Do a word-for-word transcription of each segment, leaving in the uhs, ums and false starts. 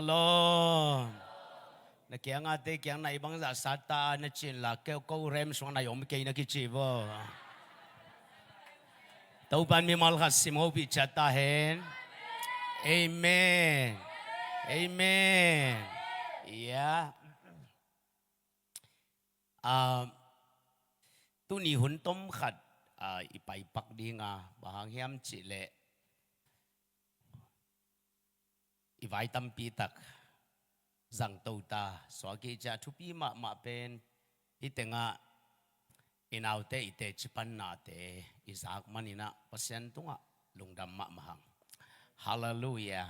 Shalom. Na kiangah te kiang na i bangzah sat ta na cin la keu ko rem sung na i om kei na kici vo. Topan mimal khat sim hopih ciat ta hen. Amen. Amen. Ya. Ah, tuni hun tom khat, ah, i paipak dinga, bang hang hiam cih leh i vai tampi tak zangto ta, suak i ciah thupi mahmah pen, hih tengah i naute i teci pannate i zak maninah Pasian tungah lungdam mahmah hang. Halleluiah.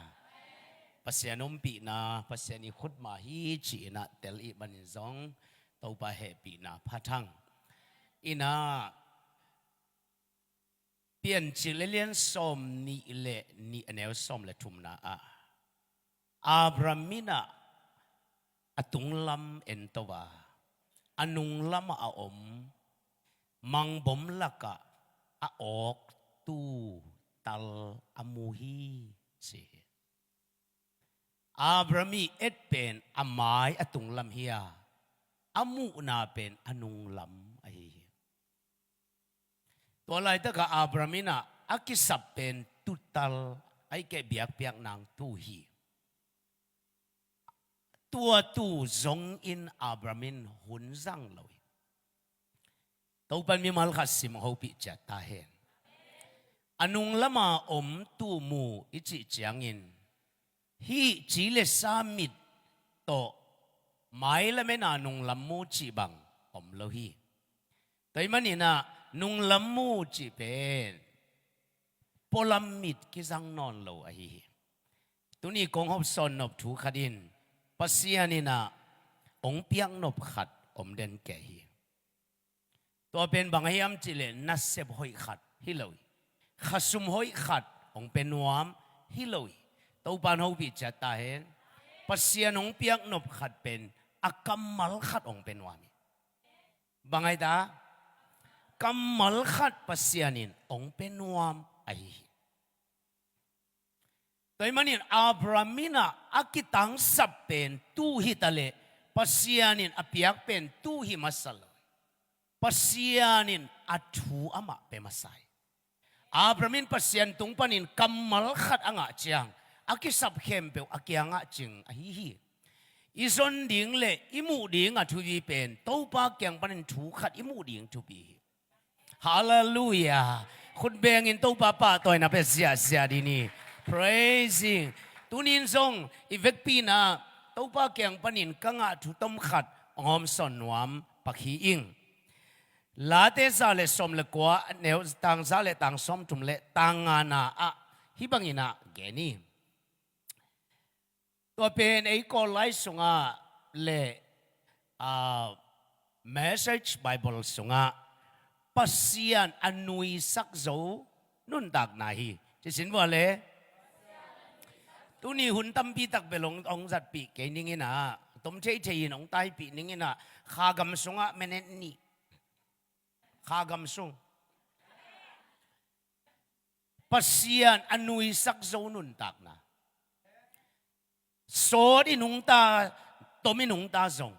Pasian ompihna, Pasian i khutma hi ci-inah tel i manin zong Topa hehpihna phat hang. Inah Piancil a lian sawm nih le nih a neu sawm le thumna ah Abraham inah a tunglam ento a, a nunglamah a om mangbom lakah a awk tuu tal a mu hi, ci hi. Abraham i et pen a mai a tunglam hi a, a muhna pen a nunglam ahi hi. Tua laitakah Abraham inah a kisap pen tuutal, ahih keh biakpiak nang tuu hi. Tua tuu zongin Abraham in hun zang lo hi. Topan mimal khat sim hopih ciat ta hen. A nunglama om tuu mu i cih ciangin, hih ci le sa mit tawh mailam ena nunglam mu cih bang om lo hi. Tua ahih maninah nunglam mu cih pen pualam mit kizang nawn lo ahi hi. Tuni kong hopsawn nop thu khat in Pasian inah hong piak nop khat om den kei hi. Tua pen bang hiam cih leh nasep hoih khat hi lo hi. Khasum hoih khat hong pia nuam hi lo hi. Topan hopih ciat ta hen. Pasian hong piak nop khat pen a kammal khat hong pia nuam hi. Bang ahi ta? Kammal khat Pasian in hong pia nuam ahi hi. Tua ahih manin Abraham inah a kitangsap pen tuu hi ta leh Pasian in a piak pen tuu hi masa lo. Pasian in a thu amah pia masa hi. Abraham in Pasian tung panin kammal khat a ngah ciang a kisap khempeuh a kiangah cing ahi hi. I zon ding le i muh ding a thupi pen Topa kiang panin thu khat i muh ding thupi hi. Halleluiah. Khut bengin Topa pahtawina pia ziahziah ding hi. Praising. Tunin zong i vekpi-in ah Topa kiang panin ka ngah thu tom khat hong hawmsawn nuam pak hi ing. Late za le sawm le kua, a neu tang za le tang sawmthum le tang ngana ah hih bangin ah gen hi. Tua pen ei Kawl lai sungah le, ah, Message Bible sungah Pasian a nuisak zo nuntakna hi. Ci sin vua le. Tuni hun tampi tak bel hong, hong zatpih kei ning in ah, tom theithei in hong taipih ning in ah, Khagam sungah minute nih. Khagam sung. Pasian a nuisak zo nuntakna. Sawt i nungta, tom i nungta zong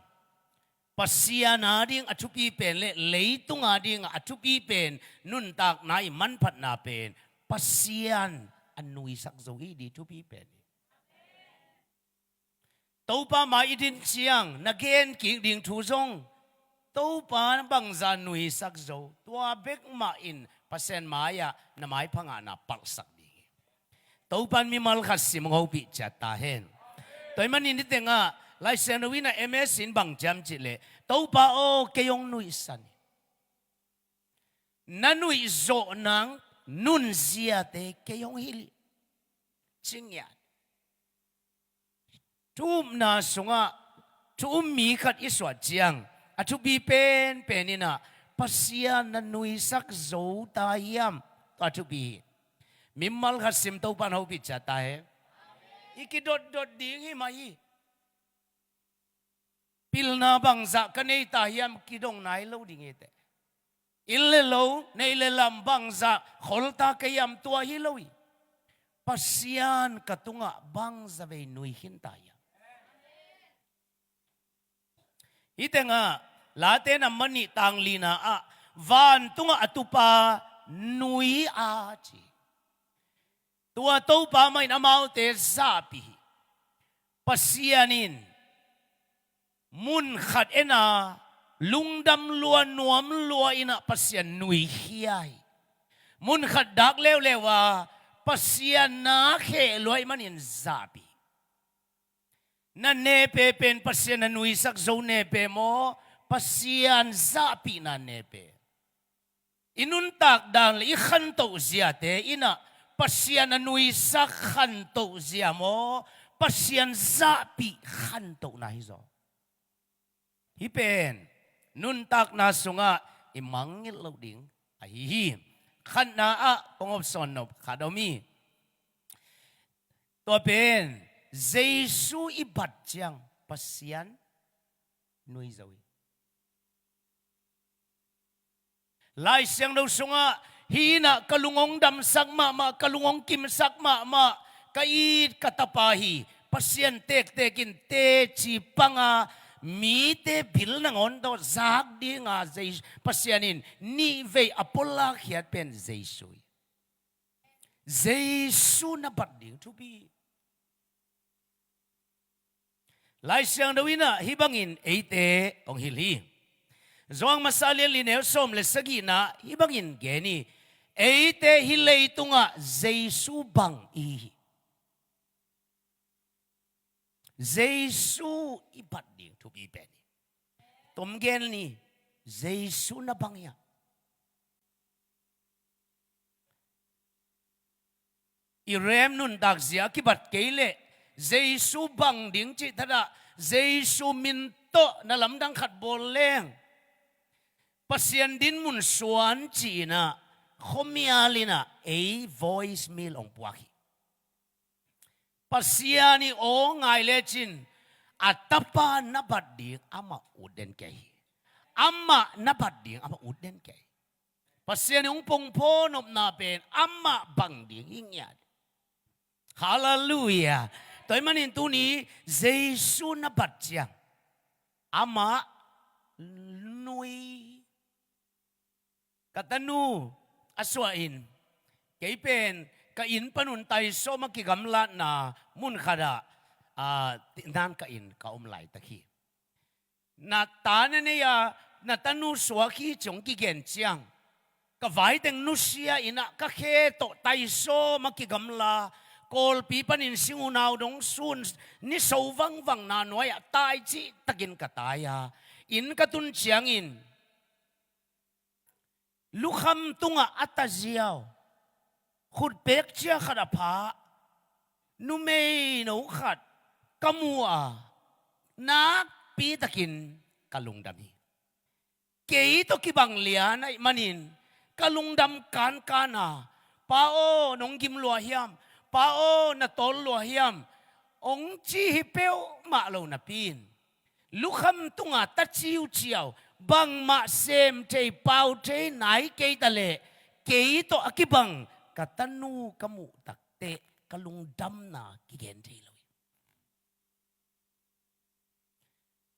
Pasian ading a thupi pen le leitung ading a thupi pen nuntakna i manphatna pen Pasian a nuisak zo hi ding thupi pen hi. Topa mai i din ciang na gen kik ding thu zong Topa bangza nuisak zo, tua bek mah in Pasian mai-ah na maipha ngahna palhsak ding hi. Topan mimal khat sim hopih ciat ta hen. Tua ahih manin hih tengah Laisiangtho in ah M S in bang ci hiam cih leh, Topa aw, kei hong nuihsan hi. Na nuihzawh nang nunziate kei hong hilh hi, ci ngiat. Thu upna sungah thu um mi khat i suah ciang a thupi penpen in ah Pasian na nuisak zo ta hiam, tua a thupi hi. Mimal khat sim, Topan hopih ciat ta hen. I kidotdot ding hi mah hi. Pilna bangzah ka nei ta hiam kidong nai lo ding hi teh. Inn le lo, neih le lam bangzah khol ta ka hiam, tua hi lo hi. Pasian ka tungah bangzah vei nui khin ta hiam. Hih tengah Late nambat nih tang lina ah, vantungah a tupa nui a ci. Tua Topa mah in amaute zahpih hi. Pasian in mun khat en a, lungdam lua, nuam lua in ah Pasian nuikhia hi. Mun khat dak leuleu a, Pasian na kheh lua ahih manin zahpih hi. Na nepe pen Pasian na nuisak zo nepe maw, Pasian zahpihna nepe? I nuntak dan le i khantoh ziate in ah Pasian a nuisak khantoh zia maw, Pasian zahpih khantohna hi zaw? Hih pen nuntakna sungah i mangngilh loh ding ahi hi. Khatna ah kong hopsawn nop khat om hi. Tua pen Jesu i bat ciang Pasian nui zo hi. Lai Siangtho sungah, "Hih in ah ka lung hong damsak mahmah, ka lung hong kimsak mahmah, ka it ka tapa hi, Pasian tektek in teci panga mite bil nangawn tawh zak dinga Jesu, Pasian in nihvei a puallakkhiat pen Jesu hi." Jesu na bat ding thupi hi. Lai Siangtho in ah hih bangin eite hong hilh hi. Johan Masa lian li neu sawm le sagihna hih bangin gen hi. Eite hih leitungah Jesu bang i hi. Jesu i bat ding thupi pen hi. Tom gen ni, Jesu na bang hiam? I rem nuntak zia a kibat kei leh, Jesu bang ding cih thadah, Jesu min tawh na lamdang khat bawl leng, Pasian dinmun suan ci-in ah, khuamial in ah ei voice mail hong puak hi. Pasian i aw ngai lecin, a tapa na bat ding amah ut den kei hi. Amah na bat ding amah ut den kei hi. Pasian i hong pongpho nopna pen amah bang ding hi ngiat. Halleluiah. Tua ahih manin tuni Jesu na bat ciang, amah nui. Ka tanu a suah in, kei pen ka inn panun Taisaw mah kigamlatna mun khatah, ah, nan ka inn ka om laitak hi. Na ta na nei a, na tanu suak hi ci hong kigen ciang, ka vaiteng nusia in ah ka khe tawh Taisaw mah kigamla, Kawlpi panin sing unau dong sun, ni so vangvangna nuai-ah tai cihtakin ka tai a, inn ka tun ciangin lukham tungah a taziau, khutpek cia khat a pha numeino khat ka mu a, nakpitakin ka lungdam hi. Kei tawh kibang lian ahih manin ka lungdam kankan a, "Pa aw, nong gim lua hiam? Pa aw, na tawl lua hiam?" hong ci hi peuhmah lo napi-in, lukham tunga ta ciuciau, bangmah sem thei, pau thei nai kei ta leh, kei tawh a kibang ka tanu ka muh takteh ka lungdamna kigen thei lo hi.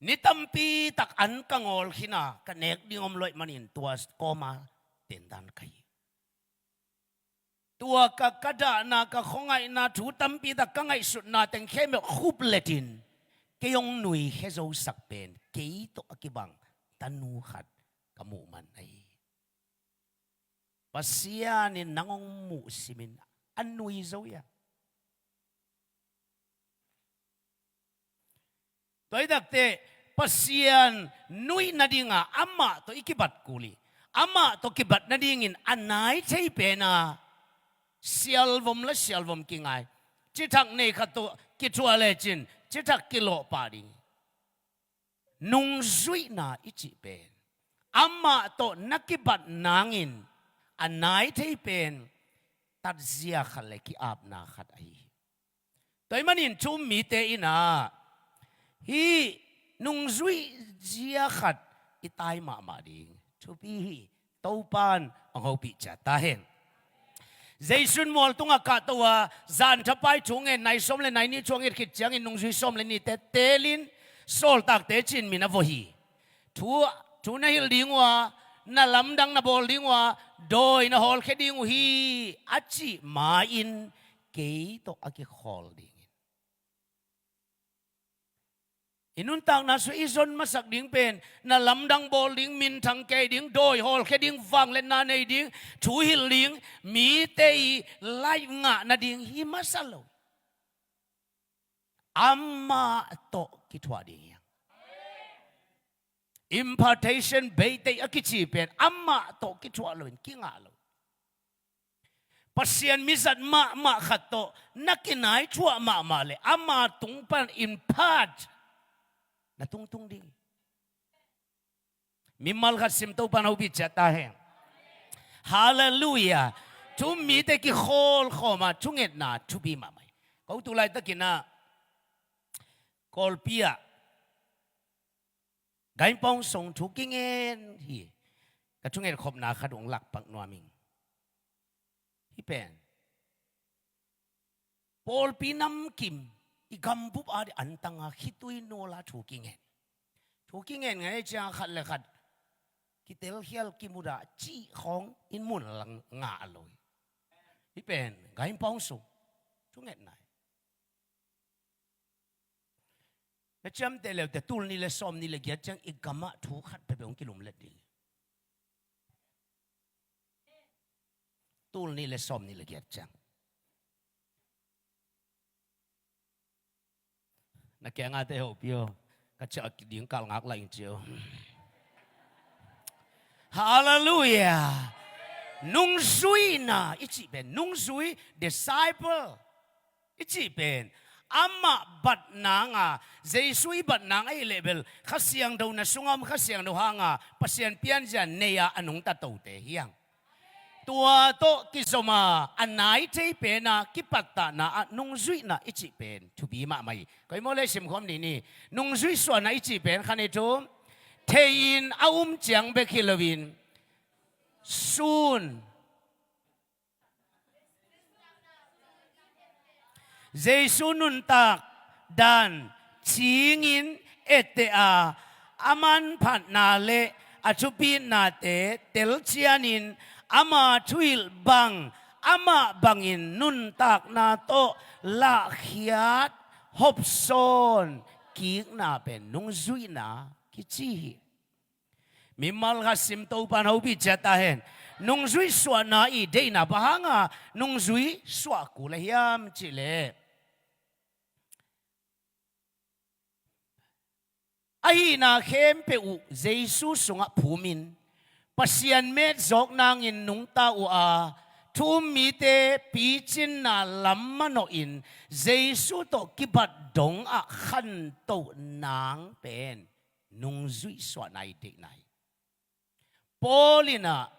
Ni tampi tak an ka ngawl khin a, ka nek ding om lo ahih manin tua kawma tendan ka hi. Tua ka, ka dahna, ka khuangaihna, thu tampi tak ka ngaihsutna teng khempeuh khupletin kei hong nuikhia zosak pen kei tawh a kibang tanu khat ka muh man ahi hi. Pasian in nang hong muh simin a nui zo hi a. Tua hi takteh Pasian nuih nadinga amah tawh i kibat kul hi. Amah tawh kibat nadingin a nai thei pen a, sialvom la sialvom kingai. Cithak nei khat tawh kithuah lecin cithak kilawh pah ding. Nungzuihna i cih pen amah tawh na kibat nangin a nai thei pen tatzia khat le ki-apna khat ahi hi. Tua ahih manin thu-um mite in ah hih nungzuih zia khat i tai mahmah ding thupi hi. Topan hong hopih ciat ta hen. Jesu in mual tungah kahto a, zan thapai thu ngen, nai sawm le nai nih thu a nget khit ciangin nungzui sawm le nihte telin, sawltakte ci-in min a vawh hi. thu, thu na hilh ding uh a, na lamdang na bawl ding uh a, dawi na hawlkhia ding uh hi, a cih ma-in kei tawh a kikhawl dingin. I nuntakna sung i zon masak ding pen na lamdang bawl ding, minthang kei ding, dawi hawlkhia ding, vangliatna nei ding, thu hilh ding, mite i life ngah nading hi masa lo. Amah tawh kithuah ding hi hang. Impartation, beitei a kici pen amah tawh kithuah loin kingah lo. Pasian mizat mahmah khat tawh na kinai thuah mahmah leh ama tung pan impart na tungtung ding. Mimal khat sim, Topa'n hopih ciat ta hen. Halleluiah. Thu-um mite kikhawl khawm a thungetna thupi mahmah hi. Ko tu laitakin ah Kawlpi ah Gaimpawng sung thu kingen hi. Ka thunget khopna khat hong lakpak nuam ing. Hih pen pawlpi namkim, i gambup a ding antang a khitui nula thu kingen. Thu kingen ngai ciang khat le khat kitelkhial, kimudah cih khawng in mun lang ngah lo hi. Hih pen Gaimpawng sung thungetna hi. Na ciamteh le uh teh, tul nih le sawmnih le giat ciang i gamah thu khat peuhpeuh hong kilumlet ding. Tul nih le sawmnih le giat ciang. Na kiangah te hopih aw. Ka ciah ding kal ngak lai ing ci aw. Halleluiah. Nungzuihna i cih pen, nungzui, disciple i cih pen amah bat nang a, Jesu i bat nang ahih leh bel Kha Siangtho na sungah om, Kha Siangtho hanga Pasian pianzia nei a a nungta tote hi hang. Tua tawh kizom a, a nai thei pen a kipattahna ah nungzuihna i cih pen thupi mahmah hi. Koi maw le, simkhawm ni ni. Nungzuih suahna i cih pen khan i thum, thei-in a um ciang bek hi loin, sun Jesu nuntak dan cingin etteh a, a manphatna le a thupitnate telcianin ama thuhilh bang, amah bangin nuntakna tawh lahkhiat hopsawn kikna pen nungzuihna kici hi. Mimal khat sim, Topa'n hopih ciat ta hen. Nungzuih suahna i deihna bang hanga nungzuih suah kul a hiam cih leh, a hihna khempeuh uh Jesu sungah phumin, Pasian metzawk nangin nungta uh a, thu-um mite picinna lam manawhin Jesu tawh kibat dongah khantoh nang pen nungzuih suahna i deihna hi. Paul in ah,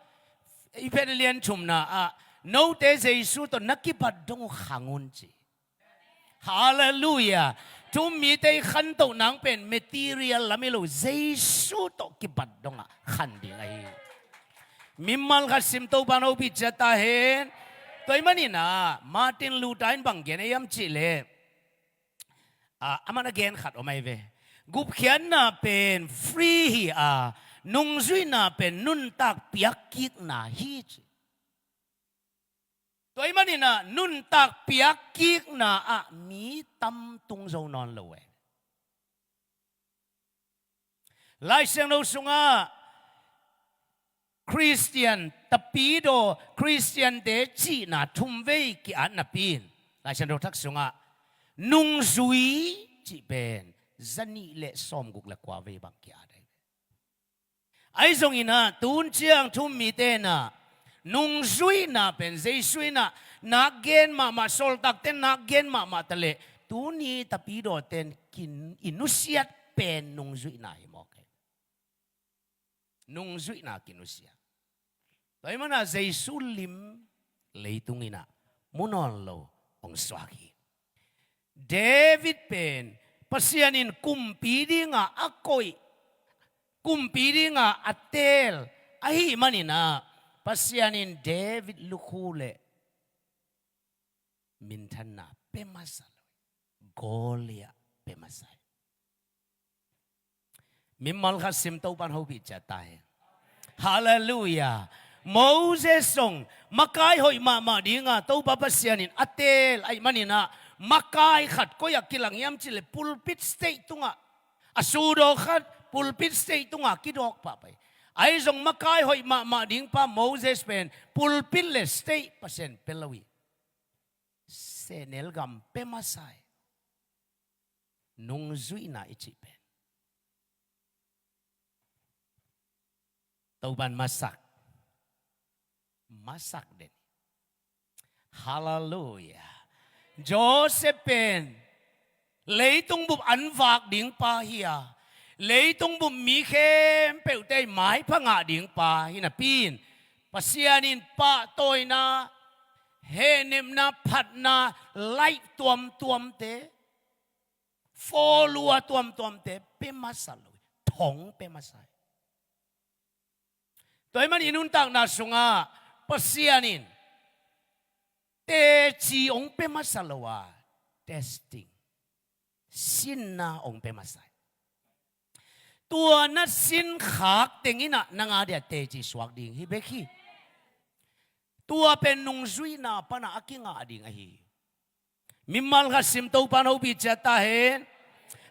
Efesa lian thumna ah, note Jesu tawh na kibat dong uh khang un ci. Halleluiah. Thu-um mite i khantoh nang pen material lam hi lo, Jesu tawh kibat dongah khan ding ahi. Mimal khat sim, Topa'n hopih ciat ta hen. Tua ahih manin ah Martin Luther in bang gen a hiam cih leh, a, amah na gen khat om ahi ve. Gupkhiatna pen free hi a, nungzuihna pen nuntak piakkikna hi ci. Tua ahih manin ah nuntak piakkikna ah mi tam tung zo nawn lo e. Lai Siangtho sungah Khristian, tapidaw Khristiante cihna thumvei ki-at napi in, Lai Siangtho Thak sungah nungzui cih pen zanih le sawmguk le kua vei bang ki-at ahi. Ahi zongin ah tun ciang thu-um mite in ah nungzuihna pen Jesu in ah nak gen mahmah, sawltakte nak gen mahmah taleh tuni tapidawte in kin i nusiat pen nungzuihna hi mawk e. Nungzuihna kinusia. Tua ahih manin ah Jesu lim leitung in ah mu nawn lo hong suak hi. David pen Pasian in kumpi dinga a koih, kumpi dinga a teel ahih manin ah Pasian in David lukhu le minthanna pia masa lo hi. Goliath pia masa hi. Mimal khat sim Topan hopih ciat ta hen. Halleluiah. Moses zong makai hoih mahmah dinga Topa Pasian in a teel ahih maninah, makai khat koi-ah kilang hiam cihleh pulpit stage tungah, a sudawk khat pulpit stage tungah kidawk pahpah hi. Ahi zong makai hoih mahmah dingpa Moses pen pulpit le stage Pasian pia lo hi. Sehnel gam pia masa hi. Nungzuihna i cih pen Topan masak, masak den. Halleluiah. Joseph pen leitung bup an vak dingpa hi a, leitung bup mi khempeuhte i maipha ngah dingpa hi napi in, Pasian in pahtawina, hehnepna, phatna, laih tuamtuamte, fawlua tuamtuamte pia masa lo hi. Thong pia masa hi. Tua ahih manin i nuntakna sungah Pasian in teci hong pia masa lo a, testing, sinna hong pia masa hi. Tua na sin khak tenginah nang a dia teci suak ding hi bek hi. Tua pen nungzuihna panah a kingah ding ahi hi. Mimal khat sim Topan hopih ciat ta hen.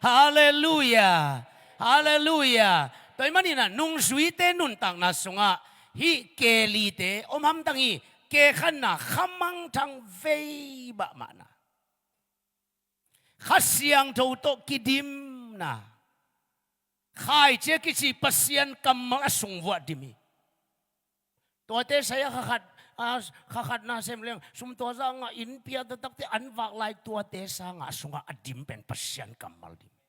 Halleluiah. Halleluiah. Tua ahih maninah nungzuite nuntakna sungah hih kelite om hamtang hi. Kekhanna, khamangthang vei mahmahna, Kha Siangtho tawh kidimna, khaici a kici Pasian kammal a sungvuah dim hi. Tuate sai a kha khat, a, kha khat na sem leng sum tua za ngah, inn pia taktakte an vak lai, tuate sangah a sungah a dim pen Pasian kammal dim hi.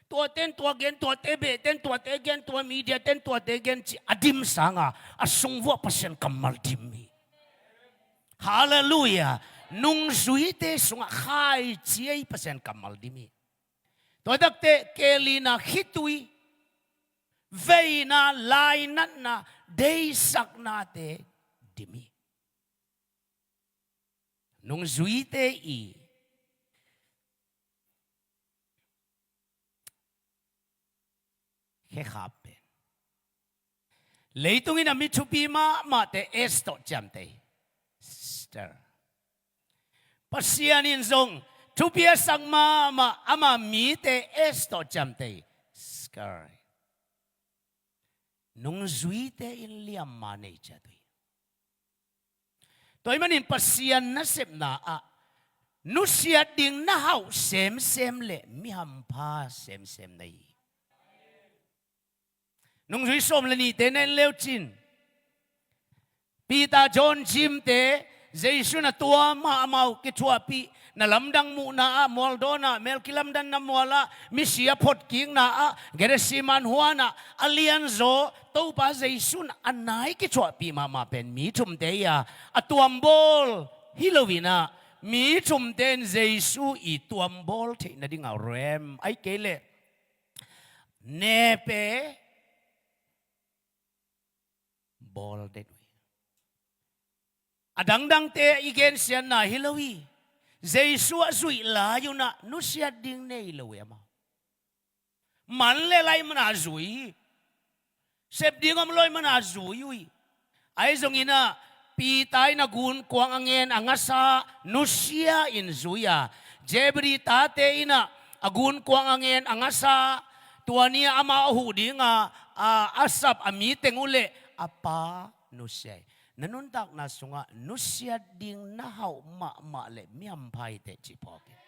Tuate in tua gen, tuate behte in tuate gen, tua mediate in tuate gen ci a dim sangah a sungvuah Pasian kammal dim hi. Halleluiah. Nungzuite sungah khaici a hi Pasian kammal dim hi. Tua takte kelina, khitui, veina, lainatna, deisaknate dim hi. Nungzuite i khekhap pen, leitung in a mi thupi mahmahte S tawh ciamteh hi. Star. Pasian in zong thupi a sak mahmah ama mite S tawh ciamteh hi. Scar. Nungzuite in liamma nei ciat uh hi. Tua ahih manin Pasian nasepna ah nusiat ding na hauh semsem le mi hampha semsem na hi. Nungzui sawm le nihte na en leucin, Peter, John, James te Jesu na tuam a, amau kithuahpih, na lamdang muhna ah, mualdawn ah, mel kilamdanna mual ah, misi a photkikna ah, Gethsemane huan ah a lianzaw Topa Jesu in a nai kithuahpih mahmah pen mi thumte hi a, a tuambawl hi loinah mi thumte in Jesu i tuambawl theih nadingah rem, ahih kei leh nepe bawl den uh hi. A dangdangte i gensiatna hi lo hi. Jesu a zuih lai unah nusiat ding nei lo hi amau. Man le lai manah zui hi. Sep ding om lo hi manah zui uh hi. Ahi zonginah Peter in a gunkuang a ngen a ngasa, nusia in zui a, Zebedee tate innah a gunkuang a ngen a ngasa, tua ni-ah amau a huh dinga a, a sap a mi teng uh leh a pa nusia hi. Na nuntakna sungah nusiat ding na hauh mahmah le mi hampha hi teh cih phawk in.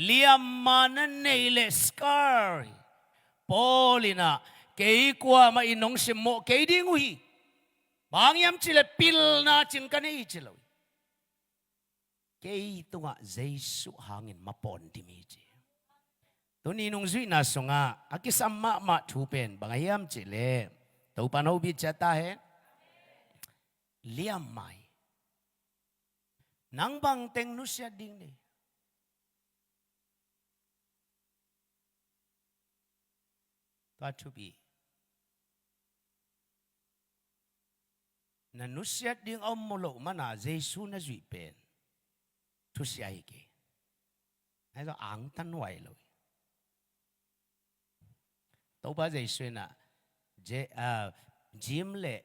Liamma na neih leh scar hi. Paul innah kei kuamah in hong simmawh kei ding uh hi. Bang hiam cihleh pilna cin ka nei hi ci lo hi. Kei tungah Jesu hangin mapawn dim hi ci. Tuni nungzuihna sungah a kisam mahmah thu pen bang a hiam cihleh, Topan hopih ciat ta hen. Liammai. Nang bangteng nusiat ding nei? Tua thupi. Na nusiat ding a om loh mana Jesu na zuih pen thusia hi kei. Ahi zong angtan huai lo hi. Topa Jesu in ah, Je-, ah, James le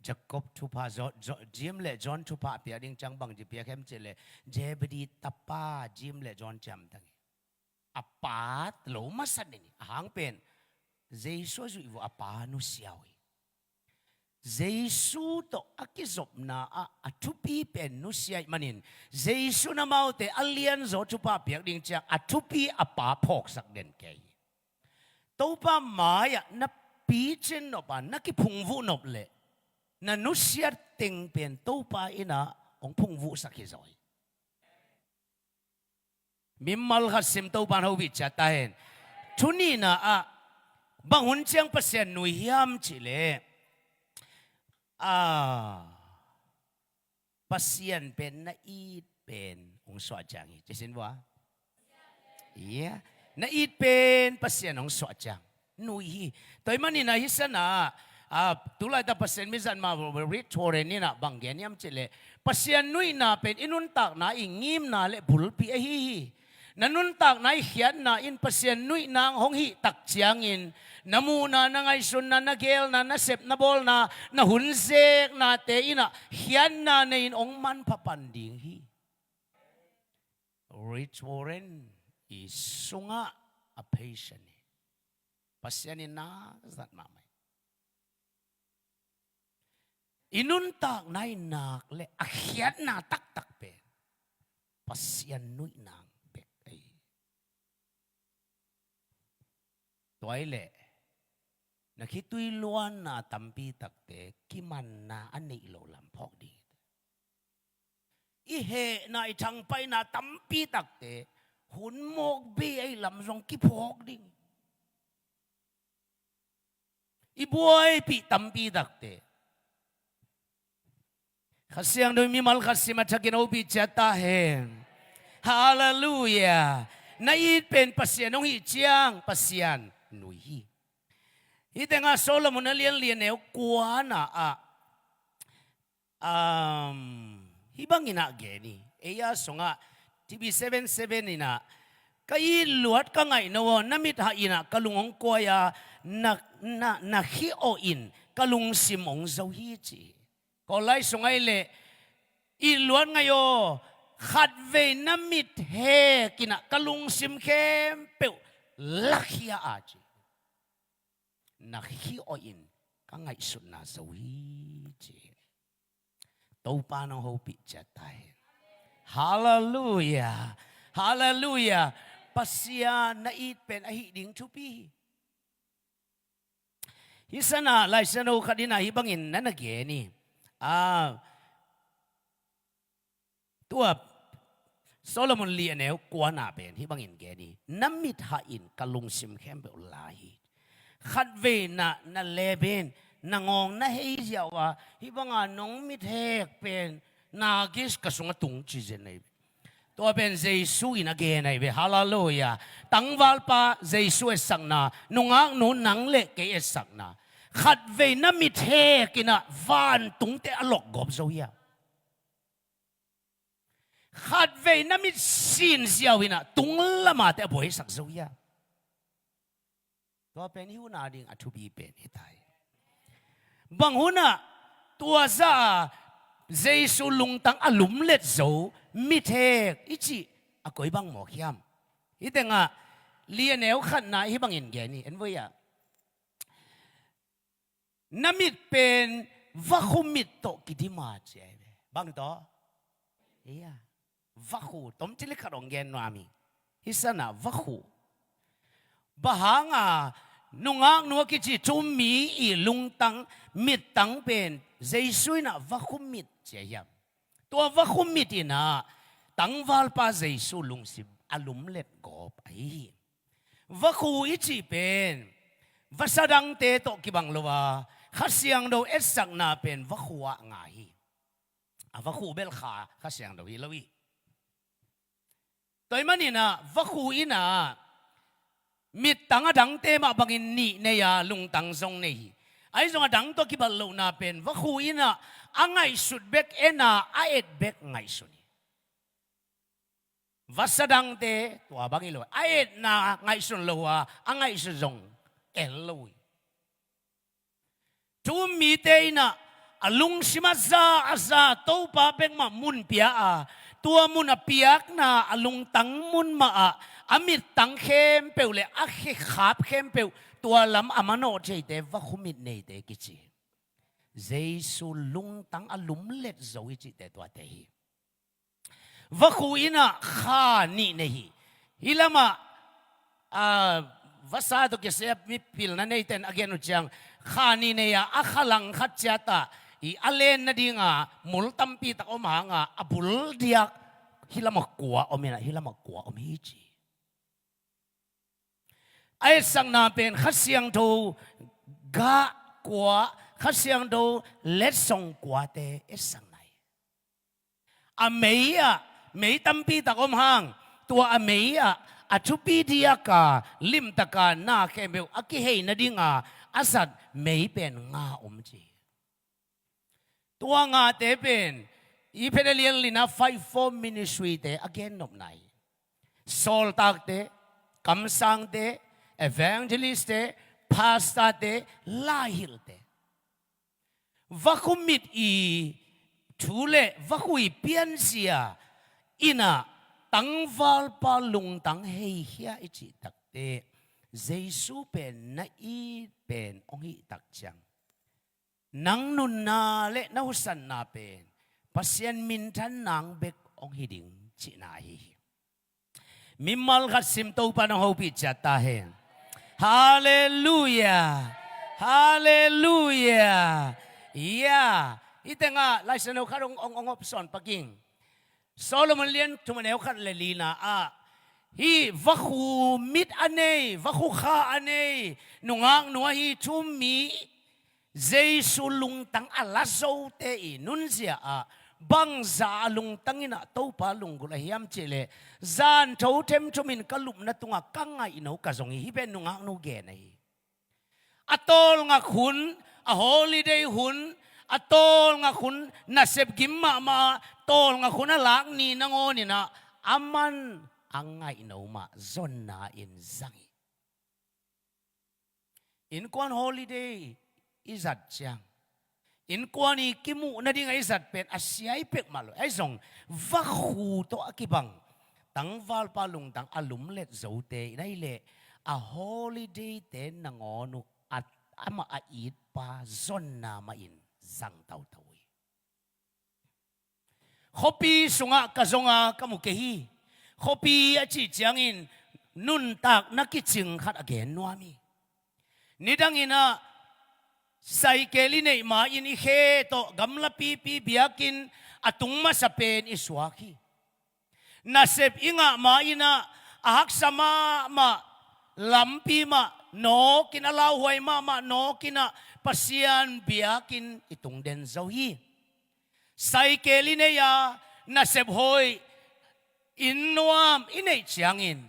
Jacob thupha, Jo-, Jo-, James le John thupha a piak ding ciang bangci piak hiam cih leh, Zebedee tapa James le John ciamtang hi. A pa lo masa den hi. A hang pen Jesu a zuih uh a pa nusia uh hi. Jesu tawh a kizopna ah a thupi pen nusia ahih manin, Jesu in amaute a lianzaw thupha piak ding ciang a thupi a pa phawksak den kei hi. Topa mai-ah na picin nop a, na kiphungvuh nop leh, na nusiat teng pen Topa in ah hong phungvuhsak hi zaw hi. Mimal khat sim, Topa in hopih ciat ta hen. Thu nihna ah, bang hun ciang Pasian nui hiam cih leh, ah, Pasian pen na it pen hong suah ciang hi. Ci sin vua. Ia, na it pen Pasian hong suah ciang nui hi. Tua ahih manin ah hih san ah, ah, tulaitak Pasian mizat mah Rick Warren in ah bang gen hiam cih leh, Pasian nuihna pen i nuntakna i ngimna le bulpi ahi hi. Na nuntakna i khiatna in Pasian nuihna hong hih tak ciangin, na muhna, na ngaihsutna, na geelna, na sep na bawlna, na hun zeknate in ah khiatna nei-in hong manpha pan ding hi. Rick Warren i sungah a patient hi. Pasian in na zat mahmah hi. I nuntakna i nak le a khiatna taktak pen Pasian nuihna bek ahi hi. Tua ahih leh na khitui luanna tampi takte kimanna a neih loh lam phawk ding hi. I hehna, i thangpaihna tampi takte hun mawk bei ahih lam zong kiphawk ding. I buaipih tampi takte. Kha Siangtho in mimal khat sim a thakin hopih ciat ta hen. Halleluiah. Na it pen Pasian hong hih ciang Pasian nui hi. Hih tengah Solomon a lian li, a neu kuana ah, um, hih bangin ah gen hi. Ei a sungah, T B seven seven in ah, ka it luat ka ngaih no aw, na mit hah in ah ka lung hong kuai a, na, na, na khih awh in ka lungsim hong zo hi, ci hi. Kawllai sungah ahih leh, it luat ngaih aw, khatvei na mit hek in ah ka lungsim khempeuh lakhia a, ci hi. Na khih awh in ka ngaihsutna zo hi, ci hi. Topa in hong hopih ciat ta hen. Halleluiah. Halleluiah. Pasian na it pen a hih ding thupi hi. Hih san ah Lai Siangtho khat in ah hih bangin na na gen hi. Ah, tua Solomon li, a neu kuana pen hih bangin gen hi. Na mit hah in ka lungsim khempeuh la hi. Khatvei na, na lep in, na ngawng na hei ziau a, hih banga nong mit hek pen na kis ka sungah tung, ci zen ahi ve. Tua pen Jesu in a gen ahi ve. Halleluiah. Tangvalpa Jesu etsakna, nungaknu nang le kei etsakna. Khatvei na mit hek in ah vantungte a lokgawp zo hiam? Khatvei na mit sin ziau in ah tunglam a te a buaisak zo hiam? Tua pen hih hun a ding a thupi pen hi ta hi. Bang hun ah tua zah a Jesu lungtang a lumlet zo, mit hek i cih a koi bang mawk hiam? Hih tengah li, a neu khatna hih bangin gen hi, en voi ah. Na mit pen vakhu mit tawh kidim a, ci ahi ve. Bang tawh? Ia. Vakhu, tom cili khat hong gen nuam hi. Hih san ah vakhu. Bang hanga nungaknu a kici thu mi i lungtang, mittang pen Jesu in ah vakhu mit ci ahi hiam? Tua vakhu mit in ah tangvalpa Jesu lungsim a lumlet gawp ahi hi. Vakhu i cih pen vasa dangte tawh kibang lo a, Kha Siangtho etsakna pen vakhu ah ngai hi. A vakhu bel Kha, Kha Siangtho hi lo hi. Tua ahih manin ah vakhu in ah mittang a dangte mah bangin nih nei a, lungtang zong nei hi. Ahi zong a dang tawh kibat lohna pen vakhu in ah a ngaihsut bek en a, a et bek ngaihsun hi. Vasa dangte tua bang hi lo, a etna ngaihsun lo a, a ngaihsut zong el lo uh hi. Thu-um mite in ah a lungsim a za a za Topa bekmah mun pia a, tua mun a piakna a lungtang mun mah ah a mittang khempeuh le a khekhap khempeuh tua lam a manawh theite vakhu mit neite kici. Jesu lungtang a lumlet zo i cihte tuate hi. Vakhu in ah kha nih nei hi. Hih lamah, ah, vasa tawh kisai a mipilna neite in a gen uh ciang, kha nih nei a, a kha langkhat ciat ah i a len nading a mul tampi tak om hang a, a bul diak hih lamah kua om in ah, hih lamah kua om hi ci. A etsakna pen Kha Siangtho gah kua, Kha Siangtho letsong kuate etsakna hi. A mei ah mei tampi tak om hang, tua a mei ah a thupi diak a limtak a na khempeuh a kihei nading a a zat mei pen nga om ci. Tua ngate pen i Phedalia lina Five Fold Ministry-te a gennopna hi. Sawltakte, kamsangte, evangelist-te, pastor-te, laihilhte. Vakhu mit i thu le vakhu i pianzia in ah tangvalpa lungtang heikhia i cih takte, Jesu pen na it pen hong hih tak ciang, nang nunna le na husanna pen Pasian minthan nang bek hong hi ding cihna ahi hi. Mimal khat sim, Topa nong hopih ciat ta hen. Halleluia. Halleluia. Ya. Hih tengah Lai Siangtho khat hong, hong, hong hopsawn pak ing. Solomon lian thum a neu khat le lina ah hih vakhu mit a nei, vakhu kha a nei nungaknu ahi thu-um mi Jesu lungtang a la zote i nunzia ah bangzah a lungtang in ah Topa lunggulh a hiam cih leh, zan tho themthum in ka lupna tungah ka ngaihno ka zong hi. Hih pen nungaknu gen ahi. A tawlngak hun, a holiday hun, a tawlngak hun, nasep gim mahmah, tawlngak hun a lak ni nangawn in ah aman a ngaihno mah zonna in zang hi. Innkuan holiday i zat ciang, innkuan i kimuh nading a i zat pen a sia hi peuhmah lo. Ahi zong vakhu tawh a kibang tangvalpa lungtang a lumlet zote in ahih leh a holiday-te nangawn uh a, amah a itpa zonna mah in zang tautau hi. Khuapi sungah ka zong a ka mu kei hi. Khuapi a cih ciangin nuntakna kicing khat a gen nuam hi. Nidangin ah saikel i neih ma-in i khe tawh gamla pipi biakinn a tung masa pen i suak hi. Nasep i ngah ma-in ah a haksa mahmah lampi mah nawkin, a lauhuai mahmah nawkin ah Pasian biakinn i tung den zo hi. Saikel i nei a, nasep hoih, inn nuam i neih ciangin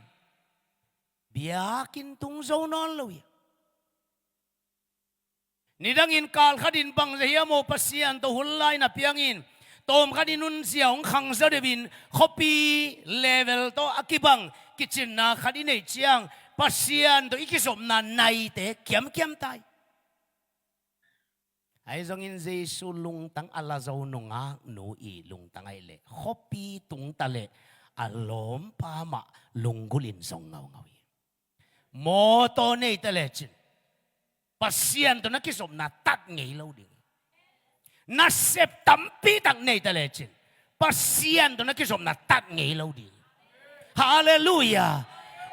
biakinn tung zo nawn lo hi. Nidangin kal khatin bang za hiam aw, Pasian tawh hun lai na piangin tawm khat i nunzia hong khang zaw deuhin khuapi level tawh a kibang kicinna khat i neih ciang Pasian tawh i kizopna naite kiamkiam ta hi. Ahi zongin Jesu lungtang a la zo nungaknu i lungtang ahih leh khuapi tung ta leh a lawmpa mah lunggulh in zong ngaungau hi. Mawtaw nei ta lecin Pasian tawh na kizopna tat ngei lo ding. Nasep tampi tak nei ta lecin Pasian tawh na kizopna tat ngei lo ding. Halleluiah.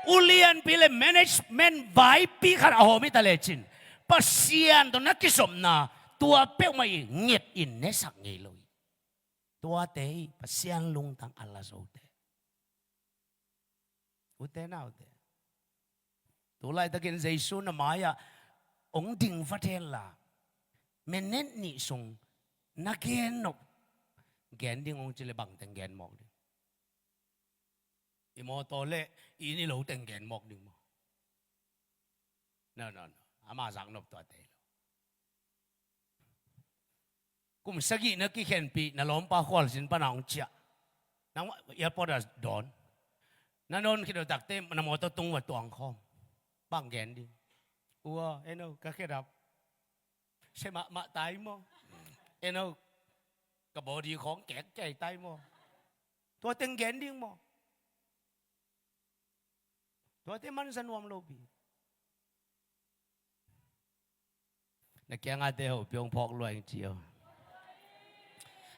Ulianpi le management vaipi khat a hawm hi ta lecin Pasian tawh na kizopna tua peuhmah i nget in nesak ngei lo hi. Tuate hi Pasian lungtang a la zote. Ute naute, tu laitakin Jesu na mai-ah hong ding vat hen la, minute nih sung na gen nop gen ding hong ci le bang teng gen mawk ding? I mawtaw le i inn i lo teng gen mawk ding maw? No, no, no. Ama zak nop tuate hi lo. Kum sagih na kikhenpih na lawmpa khualzin pana hong ciah, nang airport ah dawn. Na dawn khit lo takte na mawtaw tung va tuang khawm. Bang gen ding? Ua, eno, ka khedap. Se mahmah tai maw? Eno, ka body khawng kek kei tai maw? Tua teng gen ding maw? Tuate mansa nuam lo pi. Na kiangate ho piong phawk luai cio.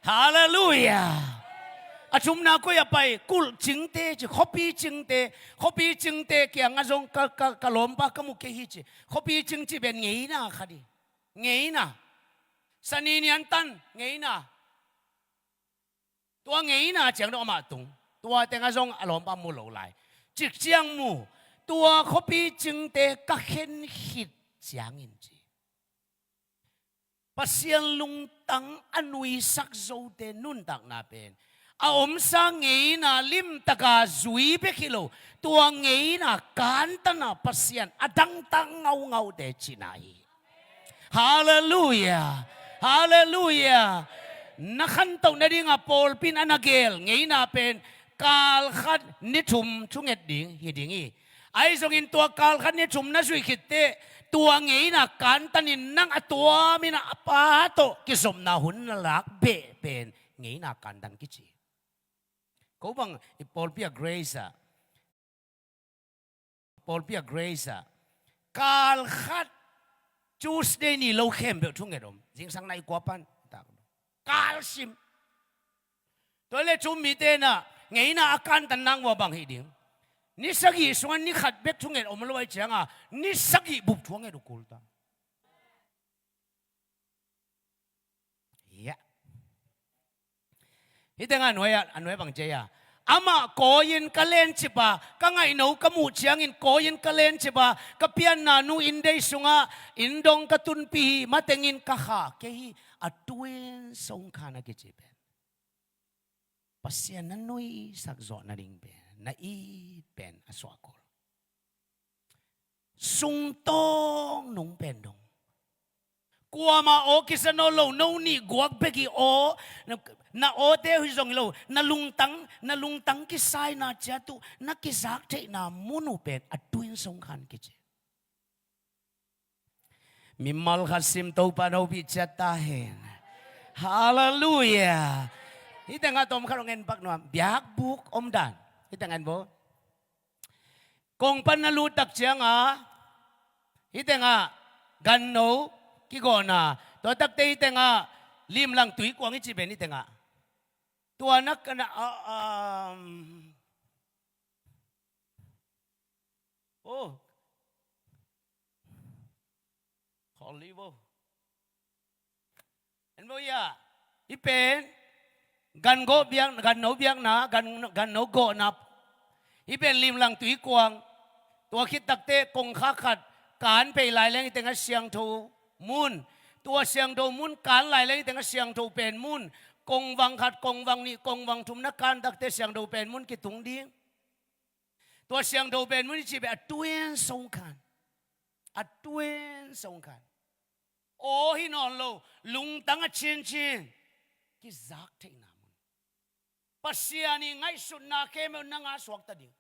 Halleluiah. A thumna koi a pai, kulh cingte ci, khuapi cingte, khuapi cingte kiangah zong ka, ka, ka lawmpa ka mu kei hi ci. Khuapi cing ci pen ngeina khat hi. Ngeina. Sani niantan, ngeina. Tua ngeina ciang dong amah tung. Tua tengah zong a lawmpa mu lo lai. Cik ciang mu. Tua khuapi cingte ka khen khit ciangin ci. Pasian lungtang a nuisak zote nuntakna pen a omsa ngeina limtaka zui bek hi lo. Tua ngeina kantana Pasian a dangtak ngaungaute cina hi. Halleluiah. Halleluiah. Na khantoh nadinga pawlpi in a na gel ngeina pen kal khat ni thum thunget ding hi ding hi. Ahi zongin tua kal khat ni thum na zuih khitteh tua ngeina kantanin nang a tuamin a Pa tawh kizopna hun na lak beh pen ngeina kantan kici. Ko bang i pawlpi a Grace ah pawlpi a Grace ah kal khat Tuesday ni lo khempeuh thunget om. Zingsang nai kua pan kalsim. Tua le thu mite na ngeina a kantan nang ua bang hi ding. Ni sagih sungah ni khat bek thunget om lo ai cianga ni sagih bup thunget uh kul ta. Hih tengah a nuai ah, a nuai bang cia. Amah kawi-in ka lencip a, ka ngaihno ka muh ciangin kawi-in ka lencip a, ka pianna nu inndei sungah inndong ka tunpih hi, matengin ka kha kei hi. A twin songkhan a kici pen Pasian na nuisak zawh nading pen na it pen a suahkul. Sungtawng nung pen dong kuama aw kisa nawn lo, no nih guak bek hi aw, na, na awte hi zong hi lo, na lungtang, na lungtang kisaina ciat uh na kizak theihna mun uh pen a twin songkhan kici. Mimal khat sim Topa no pi ciat ta hen. Halleluiah. Hih tengah tawm khat hong en pak nuam. Biakbuk om dan. Hih tengah en bo. Kong pan na lut tak cianga hih tengah ganno kigawhna. Tua takte hih tengah limlang tui kuang i ci pen hih tengah. Tua nak kana, ah, um, oh. Khawlli bo. En bo ia. Hih pen gan gawh biak, ganno biakna, gan, ganno gawhna. Hih pen limlang tui kuang. Tua khit takte kongkhak khat kan pei lai leng hih tengah siangtho mun. Tua siangtho mun kan lai leng hih tengah siangtho pen mun. Kongvang khat, kongvang nih, kongvang thum na kan takte siangtho pen mun kitung ding. Tua siangtho pen mun i cih pen a twin songkhan. A twin songkhan. Aw hi nawn lo, lungtang a cincin kizak theihna mun. Pasian i ngaihsutna khempeuh nang a suakta ding.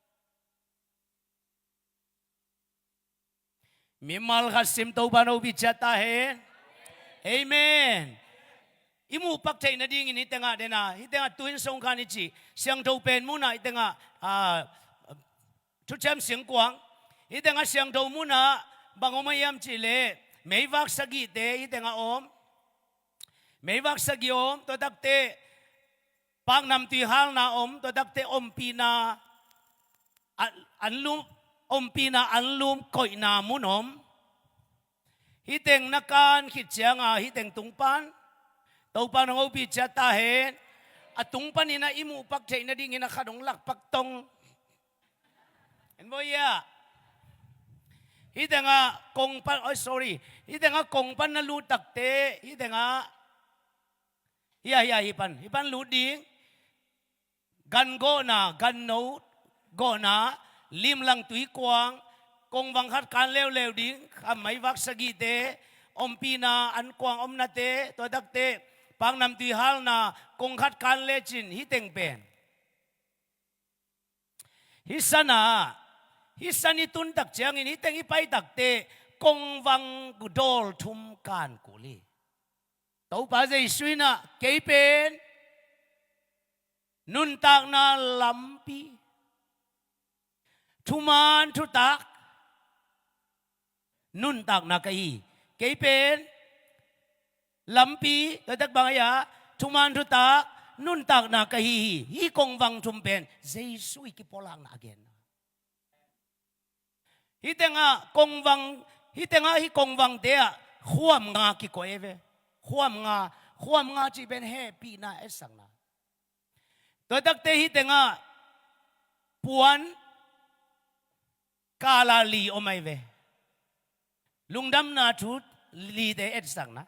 Mimal khat sim Topa no pi ciat ta hen. Amen. I muh pak theih nadingin hih tengah dena, hih tengah twin songkhan i cih siangtho pen munah hih tengah, ah, thuciam singkuang. Hih tengah siangtho munah bang om a hiam cihleh meivak sagihte hih tengah om. Meivak sagih om, tua takte paknamtui halna om, tua takte ompihna, a, anlum, ompihna anlum koihna mun om. Hih teng na kan khit cianga hih teng tung pan Topa nong hopih ciat ta hen. A tung panin a i muh pak theih nadingin a khat hong lak pak tong. En bo ia. Hih tengah kong pan, oi sorry. Hih tengah kong pan na lut takte hih tengah. Hia, hia, hih pan, hih pan lut ding. Gan gawhna, gan no gawhna, limlang tui kuang, kongvang khat kan leuleu ding, kha meivak sagihte, ompihna an kuang omnate, tua takte paknamtui halna kong khat kan lecin hih teng pen. Hih sana, hih san i tun tak ciangin hih teng i pai takte kongvang dawl thum kan kul hi. Topa Jesu in ah kei pen nuntakna lampi, thuman thutak nuntakna ka hi. Kei pen lampi, taktak bang a hi a, thuman thutak nuntakna ka hi hi. Hih kongvang thum pen Jesu i kipulakna a gen. Hih tengah kongvang, hih tengah hih kongvangte ah khuam nga kikoih ve. Khuam nga, khuam nga cih pen hehpihna etsakna. Tua takte hih tengah puan kala li om ahi ve. Lungdamna thu lite etsakna.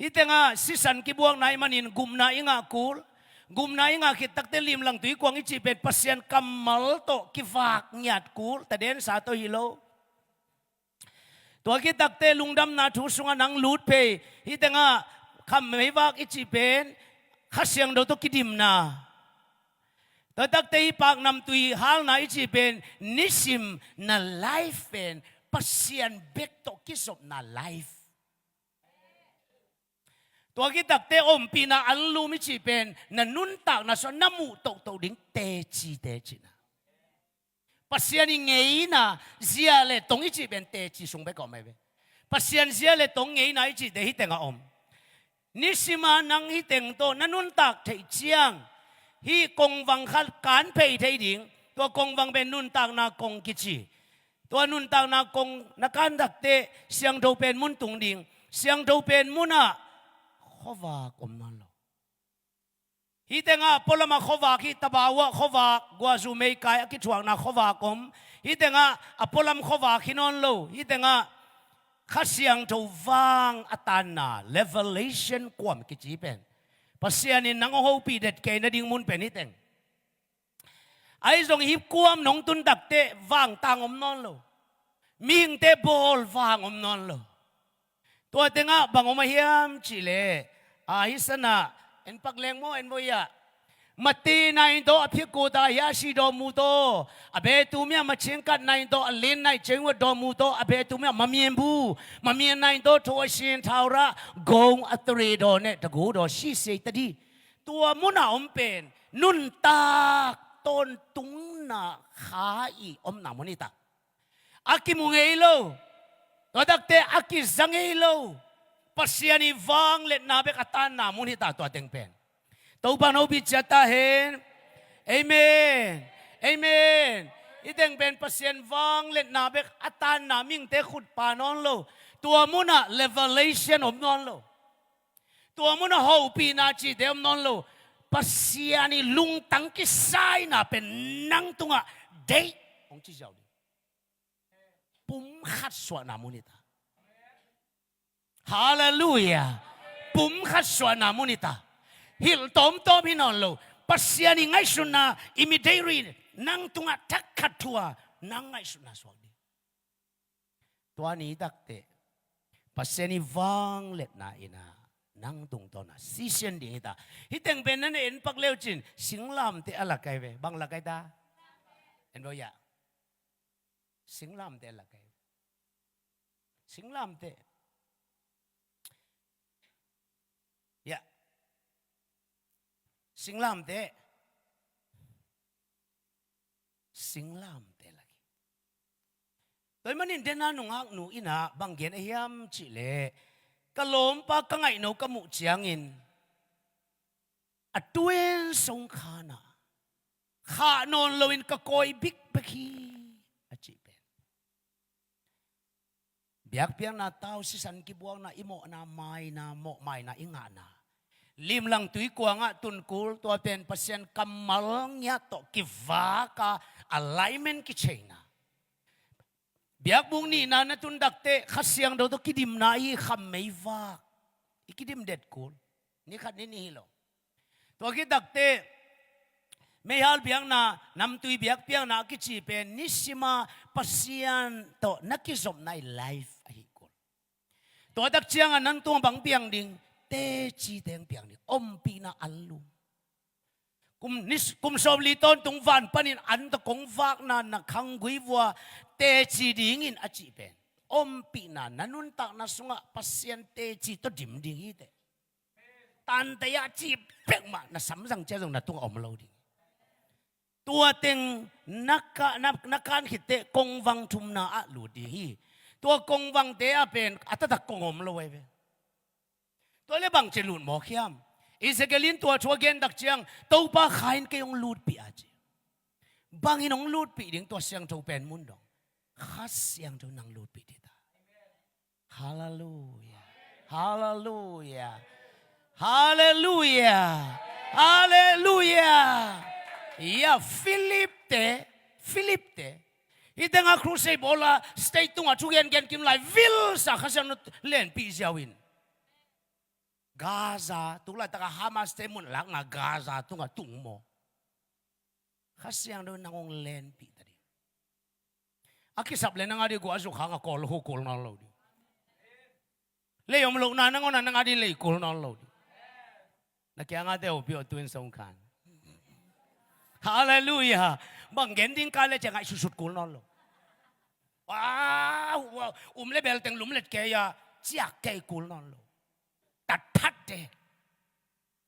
Hih tengah sisan kibuakna ahih manin gupna i ngah kul. Gupna i ngah khit takte limlang tui kuang i cih pen Pasian kammal tawh kivak ngiat kul. Tadensa tawh hi lo. Tua khit takte lungdamna thu sungah nang lut phei. Hih tengah khammeivak i cih pen Kha Siangtho tawh kidimna. Tua takte hih paknamtui halna i cih pen nisim na life pen Pasian bek tawh kizopna life. Tua khit takte ompihna anlum i cih pen na nuntakna sungah na muh tohtoh ding teci, tecina. Pasian i ngeina, zia le tong i cih pen teci sung bek a om ahi ve. Pasian zia le tong ngeina i cihte hih tengah om. Nisima nang hih teng tawh na nuntak theih ciang hih kongvang khat kan phei thei ding. Tua kongvang pen nuntakna kong kici. Tua nuntakna kong na kan takte siangtho pen mun tung ding. Siangtho pen munah khuavak om nawn lo. Hih tengah pualamah khuavak hi, tabau ah khuavak, guahzu meikai a kithuakna khuavak om. Hih tengah a pualam khuavak hi nawn lo. Hih tengah Kha Siangtho vang a tanna, revelation kuam kici pen. Pasian in nang hong hopih det kei nading mun pen hih teng. Ahi zong hih kuam nong tun takte vangtang om nawn lo. Mihingte bawl vang om nawn lo. Tua tengah bang om a hiam cih leh, a hih sanah, en pak leng maw, en voi ah. Mate nain tawh a phiakut a hia si dawmu tawh, a betu mi a machin kat nain tawh, a lin nai ceng uat dawmu tawh, a betu mi a mamian bu, mamian nain tawh tho a sin thau rah, gong a tare daw neh, tagu daw si sei ta di. Tua munah om pen nuntak tawntungna kha i omna mun hi ta. A kimu ngei lo. Tua takte a kiza ngei lo. Pasian i vangliatna bek a tanna mun hi ta tua teng pen. Topa hopih ciat ta hen. Amen. Amen. Hih teng pen Pasian vangliatna bek a tanna mihingte khut pha nawn lo. Tua munah revelation om nawn lo. Tua munah hopihna cihte om nawn lo. Pasian i lungtang kisaina pen nang tungah deih hong ci ziau ding. Pumkhat suahna mun hi ta. Halleluiah. Pumkhat suahna mun hi ta. Hilh tawmtawm hi nawn lo. Pasian i ngaihsutna i mi deih rih nang tungah thak khat thu a nang ngaihsutna suak ding. Tua ni takte Pasian i vangliatna in a nang tungtawna sisian ding hi ta. Hih teng pen na na en pak leu cin singlamteh a lak ahi ve. Bang lak ahi ta? En bo ya. Singlamteh a lak ahi ve. Singlamteh. Ya. Singlamteh. Singlamteh lak hi. Tua ahih manin dena nungaknu in a bang gen a hiam cih leh, ka lawmpa ka ngaihno ka muh ciangin a tuensong khanah khah nawn loin ka kawi bikbek hi, a cih pen. Biakpiakna tau, sisan kibuakna, i mawhna maina, mawh maina i ngahna. Limlang tui kuangah tunkul, tua pen Pasian kammal ngiat tawh kivak a, alignment kicheina. Biakbuk nihna na tun takte Kha Siangtho tawh kidimna i khammeivak i kidim det kul. Ni khat ni nih hi lo. Tua khit takte meihal biakna, namtui biakpiakna a kici pen nisima Pasian tawh na kizopna i life ahi kul. Tua tak ciangah nang tungah bang piang ding? Teci teng piang ding. Ompihna anlum. Kum, kum sawmli tawntung van panin an tawh kong vakna na khanggui vua teci dingin a cih pen. Ompihna na nuntakna sungah Pasian teci tawh dim ding hi teh. Tante ah ci pek mah na samzang cia zong na tungah om lo ding. Tua teng na ka, na, na kan khit teh kongvang thumna ah lut ding hi. Tua kongvangte ah pen a taktak kong om lo ahi ve. Tua le bangci lut mawk hiam? Ezekiel in tua thu a gen tak ciang Topa Kha in kei hong lutpih a ci. Bangin hong lutpih ding tua siangtho pen mun dong? Kha Siangtho nang lutpih ding ta. Halleluia. Halleluia. Halleluia. Halleluia. Ya, Philip te, Philip te. Hih tengah crusade bawla stage tungah thugen gen kim lai vilsa Kha Siangtho lenpih ziau in. Gaza, tu laitakah Hamas te mun lakna Gaza tungah tung maw? Kha Siangtho nang hong lenpih ta ding. A kisap le nang a ding guah a zuk hangah kawl hu kul nawn lo ding. Lei om lohna nangawn a nang a ding lei kul nawn lo ding. Na kiangah te hopih aw tu in song khan. Halleluia. Bang gen ding ka le cia ngaih susut kul nawn lo. Wow, wow. Um le bel teng lum let kei a ciak kei kul nawn lo. Tat that te.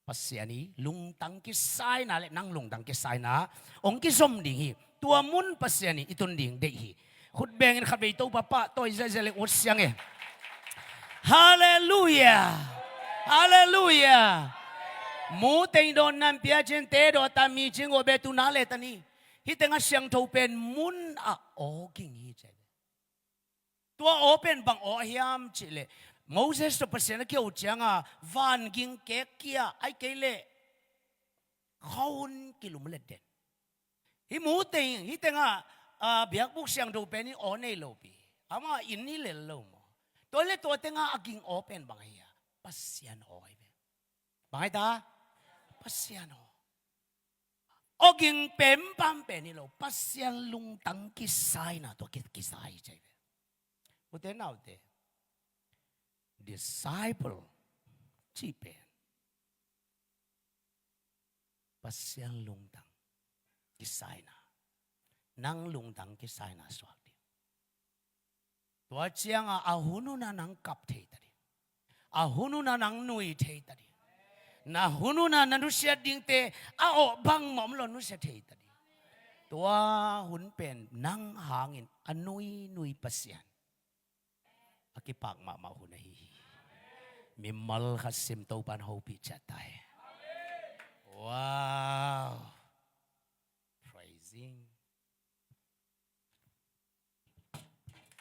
Pasian i lungtang kisaina le nang lungtang kisaina hong kizom ding hi. Tua mun Pasian i i tun ding deih hi. Khut bengin khatvei Topa pahtawi ziahziah le ut siang e. Halleluia. Halleluia. Mu teng dawn nampi a cin te daw ta mi cin go be tu na le ta ni. Hih tengah siangtho pen mun ah aw ging hi ci. Tua aw pen bang aw hiam cih leh Moses tawh Pasian a kiho cianga vanging kek kia ai kei leh khuahun kilum let den. Hih mu teng, hih tengah, ah, biakbuk siangtho pen in aw nei lopi. Amah inn hi lel lo maw? Tua le tua tengah a ging aw pen bang ahi a? Pasian aw hi ve. Bang ahi ta? Pasian aw. Aw ging pempam pen hi lo. Pasian lungtang kisaina tua ki, kisai cai ve. Ute naute. Disciple cih pen Pasian lungtang kisaina, nang lungtang kisaina suak ding. Tua cianga a hun huna nang kap thei ta ding. A hun huna nang nui thei ta ding. Na hun huna na nusiat dingte a awh bangmah om lo nusia thei ta ding. Tua hun pen nang hangin a nui nui Pasian a kipak mahmah hun ahi hi. Mimal khat sim Topan hopih ciat ta hi. Wow. Praising